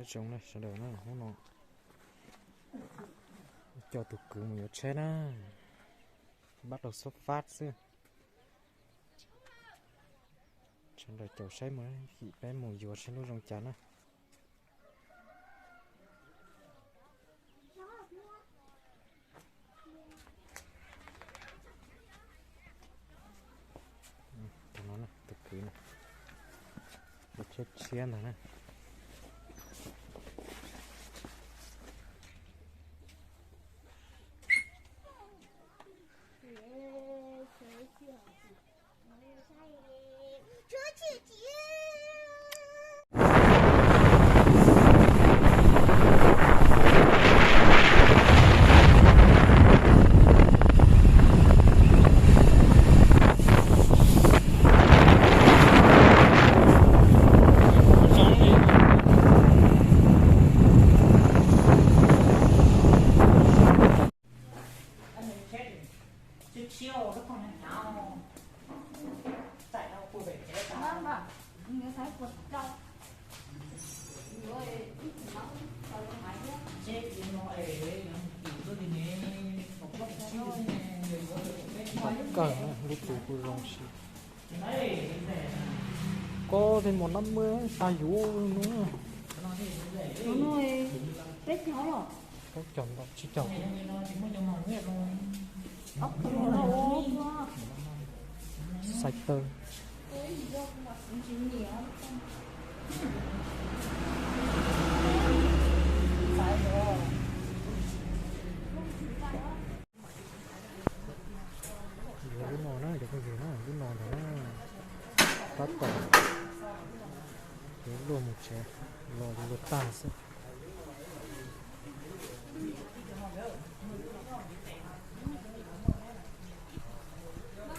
Zoo na sawv daws na, hnub no coj tus kwv mus yuav tsheb na, bắt đầu xuất phát xwb. Sawv daws caum saib mus, yim peb mus yuav saib lub zoo cas na. Tus no, tus kwv no, tsheb tshiab ntag na. Kawg, lub tus kuj zoo si. Có thêm một năm mươi, xa yuv no. Peb caug ntau, tsib caug. Xaiv tawg. Yuav lub no na cov phooj ywg na, lub no ntag na. Tab tom yuav luaj mus tsev, los yuav luag tag xwb.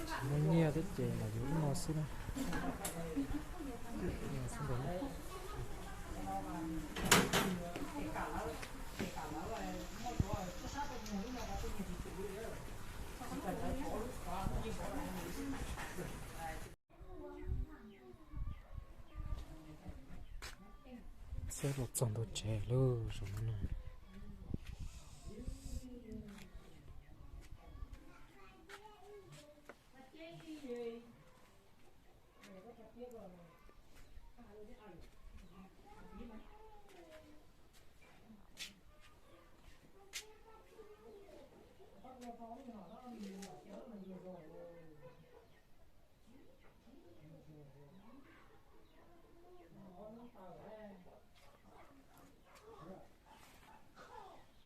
Tsis muaj nyiaj thiab ces los yuav lub no xwb na. Sab los txog ntua tsev lawm zoo no na.